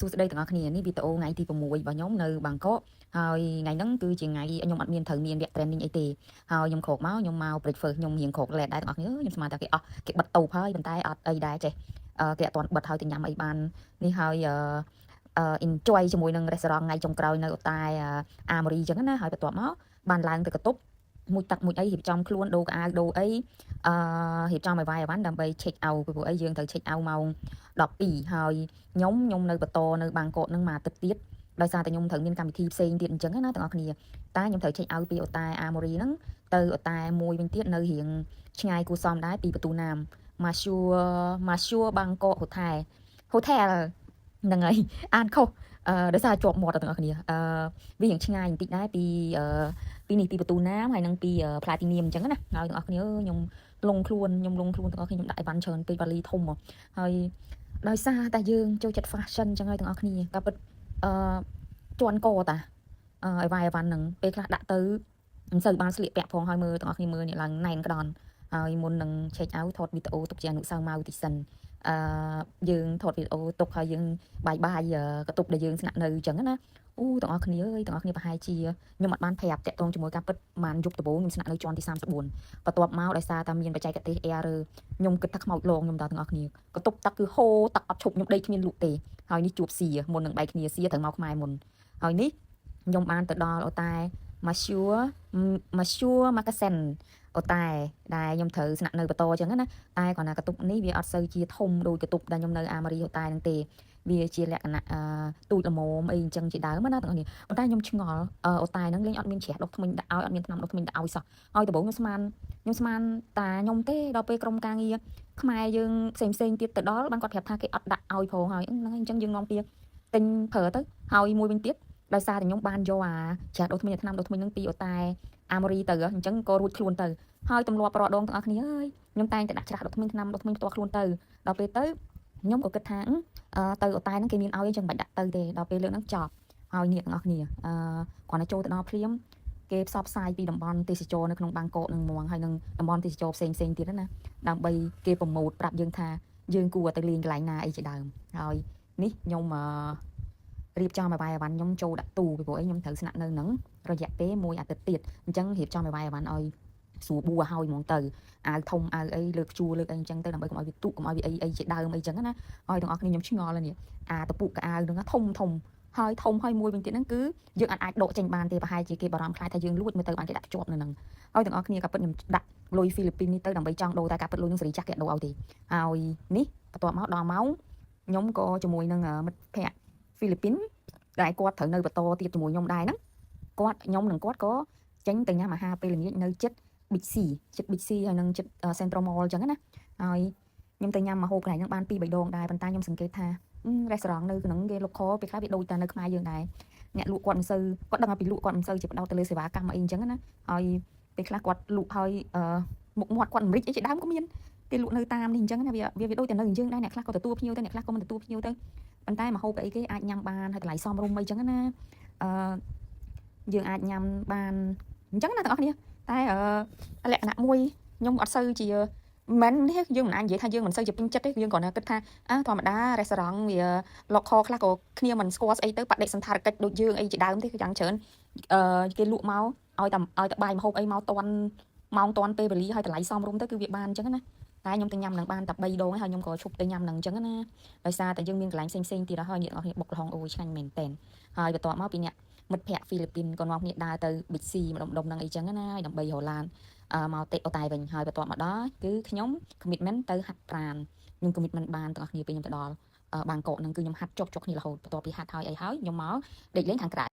សួស្តីទាំងអស់គ្នានេះវីដេអូថ្ងៃទី6របស់ខ្ញុំនៅបាងកកហើយថ្ងៃហ្នឹងគឺជាថ្ងៃខ្ញុំអត់មានត្រូវមានវគ្គ training អីទេហើយខ្ញុំក្រោកមកខ្ញុំមក breakfast ខ្ញុំរៀងក្រោក late ដែរទាំងអស់គ្នាខ្ញុំស្មានថាគេអស់គេបិទតូបហើយប៉ុន្តែអត់អីដែរចេះគេអត់ទាន់បិទហើយទៅញ៉ាំអីបាននេះហើយអឺអឺ enjoy ជាមួយនឹង restaurant ថ្ងៃចុងក្រោយនៅអូតែអាម៉ូរីអញ្ចឹងណាហើយបន្ទាប់មកបានឡើងទៅបន្ទប់មួយទឹកមួយអីរៀបចំខ្លួនដូរកៅអៅដូរអីរៀបចំឲ្យវាយអីវ៉ាន់ដើម្បី check out ពីព្រោះអីយើងត្រូវ check out ម៉ោង12ហើយខ្ញុំនៅបន្តនៅបាងកកនឹងមួយអាទិត្យទៀតដោយសារតែខ្ញុំត្រូវមានកម្មវិធីផ្សេងទៀតអញ្ចឹងណាទាំងអស់គ្នាតែខ្ញុំត្រូវ check out ពីអូតែអាម៉ូរីហ្នឹងទៅអូតែមួយវិញទៀតនៅរៀងឆ្ងាយគួរសមដែរពីបន្ទូណាម Mercure Bangkok Hotel ហ្នឹងហើយអានខុសដោយសារជាប់មាត់ទាំងអស់គ្នាវារៀងឆ្ងាយបន្តិចដែរពីនេះពីបន្ទូណាមហើយនឹងពី Platinum អញ្ចឹងណាហើយទាំងអស់គ្នាខ្ញុំលងខ្លួនខ្ញុំលងខ្លួនទាំងអស់គ្នាខ្ញុំដាក់អីវ៉ាន់ច្រើនពេកវ៉ាលីធំហ៎ហើយដោយសារតែយើងចូលចិត្ត fashion អញ្ចឹងហើយទាំងអស់គ្នាក៏ពិតជន់កតាអីវ៉ាអីវ៉ាន់ហ្នឹងពេលខ្លះដាក់ទៅមិនសូវបានស្លៀកពាក់ផងហើយមើលទាំងអស់គ្នាមើលនេះឡើងណែនក្ដន់ហើយមុននឹង check out ថតវីដេអូទុកជាអនុស្សាវរីយ៍តិចសិនយើងថតវីដេអូទុកហើយយើង bye bye បន្ទប់ដែលយើងស្នាក់នៅអញ្ចឹងណាអូទាំងអស់គ្នាអើយទាំងអស់គ្នាប្រហែលជាខ្ញុំអត់បានប្រាប់តាក់ទងជាមួយការពិតបានយប់ដំបូងខ្ញុំស្នាក់នៅជាន់ទី34បន្ទាប់មកដោយសារតែមានបច្ចេកទេស error ខ្ញុំគិតថាខ្មោចលងខ្ញុំតទាំងអស់គ្នាបន្ទប់ទឹកគឺហូរទឹកអត់ឈប់ខ្ញុំដេកគ្មានលក់ទេហើយនេះជួបសៀមុននឹងបែកគ្នាសៀត្រូវមកខ្មែរមុនហើយនេះខ្ញុំបានទៅដល់អូតែ Mercure Makkasan អូតែដែលខ្ញុំត្រូវស្នាក់នៅបន្តអញ្ចឹងណាតែគ្រាន់តែបន្ទប់នេះវាអត់សូវជាធំដូចបន្ទប់ដែលខ្ញុំនៅអាម៉ារីអូតែហ្នឹងទេវាជាលក្ខណៈអឺទូចល្មមអីអញ្ចឹងជាដើមណាទាំងអស់នេះប៉ុន្តែខ្ញុំឆ្ងល់អូតែហ្នឹងលេងអត់មានជ្រះដុសធ្មេញដាក់ឲ្យអត់មានថ្នាំដុសធ្មេញដាក់ឲ្យសោះហើយដំបូងខ្ញុំស្មានតាខ្ញុំទេដល់ពេលក្រុមការងារខ្មែរយើងផ្សេងផ្សេងទៀតទៅដល់បានគាត់ប្រាប់ថាគេអត់ដាក់ឲ្យផងហើយហ្នឹងហើយអញ្ចឹងយើងនាំគ្នាទិញប្រើទៅហើយមួយវិញទៀតដោយសារតែខ្ញុំបានយកអាច្រាសដុសធ្មេញថ្នាំដុសធ្មេញហ្នឹងពីអូតែអាម៉ូរីទៅអញ្ចឹងក៏រួចខ្លួនទៅហើយទម្លាប់ប្រដងទាំងអស់គ្នាអើយខ្ញុំតែងតែដាក់ច្រាសដុសធ្មេញថ្នាំដុសធ្មេញផ្ទាល់ខ្លួនទៅដល់ពេលទៅខ្ញុំក៏គិតថាទៅអូតែហ្នឹងគេមានឲ្យអញ្ចឹងមិនបាច់ដាក់ទៅទេដល់ពេលលើកហ្នឹងចប់ហើយនេះទាំងអស់គ្នាគ្រាន់តែចូលទៅដល់ភ្លាមគេផ្សព្វផ្សាយពីតំបន់ទេសចរនៅក្នុងបាងកកនឹងហ្មងហើយនឹងតំបន់ទេសចរផ្សេងផ្សេងទៀតណាដើម្បីគេpromote ប្រាប់យើងថាយើងគួរទៅលេងកន្លែងណាអីជាដើមហើយនេះខ្ញុំអឺរៀបចំឲ្យបាយអវ៉ាន់ខ្ញុំចូលដាក់ទូពីព្រោះអីខ្ញុំត្រូវស្នាក់នៅហ្នឹងរយៈពេលមួយអាទិត្យទៀតអញ្ចឹងរៀបចំឲ្យបាយអវ៉ាន់ឲ្យស្រួលបួហើយហ្មងទៅអាវធំអាវអីលើកជួលើកអីអញ្ចឹងទៅដើម្បីកុំឲ្យវាទុកកុំឲ្យវាអីអីជាដើមអីចឹងណាឲ្យទាំងអស់គ្នាខ្ញុំឆ្ងល់នេះអាតពុកកអាវហ្នឹងធំធំហើយធំហើយមួយវិញទៀតហ្នឹងគឺយើងអាចដកចេញបានទេប្រហែលជាគេបារម្ភខ្លាចថាយើងលួចមើលទៅបានគេដាក់ភ្ជាប់នៅហ្នឹងហើយទាំងអស់គ្នាក៏ពិតខ្ញុំដាក់លុយហ្វីលីពីននេះទៅដើម្បីចង់ដូរតែការពិតលុយនឹងសេរីចាស់គេដូរឲ្យទេហើយនេះបន្ទាប់មកដល់ម៉ោងខ្ញុំក៏ជាមួយនឹងមិត្តភ័ក្តិហ្វីលីពីនដែលគាត់ត្រូវនៅបន្តទៀតជាមួយខ្ញុំដែរហ្នឹងគាត់ខ្ញុំនិងគាត់ក៏ចេញទៅញ៉ាំអាហារពេលល្ងាចនៅចិត្ត Big C ចិត្ត Big C ហើយនឹងចិត្ត Central Mall អញ្ចឹងណាហើយខ្ញុំទៅញ៉ាំម្ហូបកន្លែងហ្នឹងបាន2 3ដងដែរប៉ុន្តែខ្ញុំសង្កេតថា restaurant នៅក្នុងគេ local ពេលខ្លះវាដូចតែនៅខ្មែរយើងដែរអ្នកលក់គាត់មិនសូវគាត់ដឹងថាពីលក់គាត់មិនសូវជាផ្ដោតទៅលើសេវាកម្មអីអញ្ចឹងណាហើយពេលខ្លះគាត់លក់ហើយមុខមាត់គាត់មិនរិចអីជាដើមក៏មានគេលក់នៅតាមនេះអញ្ចឹងណាវាវាដូចតែនៅយើងដែរអ្នកខ្លះក៏ទទួលភ្ញៀវទៅអ្នកខ្លះក៏មិនទទួលភ្ញៀវទៅប៉ុន្តែម្ហូបអីគេអាចញ៉ាំបានហើយតម្លៃសមរម្យអីចឹងណាយើងអាចញ៉ាំបានអញ្ចឹងណាទាំងអស់គ្នាតែលក្ខណៈមួយខ្ញុំអត់សូវជាមិនទេយើងមិនអាចនិយាយថាយើងមិនសូវជាពេញចិត្តទេយើងគ្រាន់តែគិតថាអើធម្មតា restaurant វា local ខ្លះក៏គ្នាមិនស្គាល់ស្អីទៅបដិសណ្ឋារកិច្ចដូចយើងអីជាដើមទេយ៉ាងច្រើនគេលក់មកឲ្យតែបាយម្ហូបអីមកតន់ម៉ោងតន់ពេលវេលាហើយតម្លៃសមរម្យទៅគឺវាបានអញ្ចឹងណាតែខ្ញុំទៅញ៉ាំនឹងបានតែ3ដងហើយខ្ញុំក៏ឈប់ទៅញ៉ាំនឹងអញ្ចឹងណាដោយសារតែយើងមានកន្លែងផ្សេងផ្សេងទៀតហើយអ្នកនរគ្នាបុកល្ហុងអូយឆ្ងាញ់មែនតើហើយបន្ទាប់មកពីអ្នកមិត្តភ័ក្តិហ្វីលីពីនក៏នាំគ្នាដើរទៅ Big C ម្ដុំដុំនឹងអីចឹងណាដើម្បីរកឡានមកតិអូតែវិញហើយបន្ទាប់មកដល់គឺខ្ញុំ commitment ទៅហាត់ប្រានខ្ញុំ commitment បានទាំងអស់គ្នាពេលខ្ញុំទៅដល់បាងកកហ្នឹងគឺខ្ញុំហាត់ចុកចុកគ្នារហូតបន្ទាប់ពីហាត់ហើយអីហើយខ្ញុំមកដេកលេងខាងក្រៅ។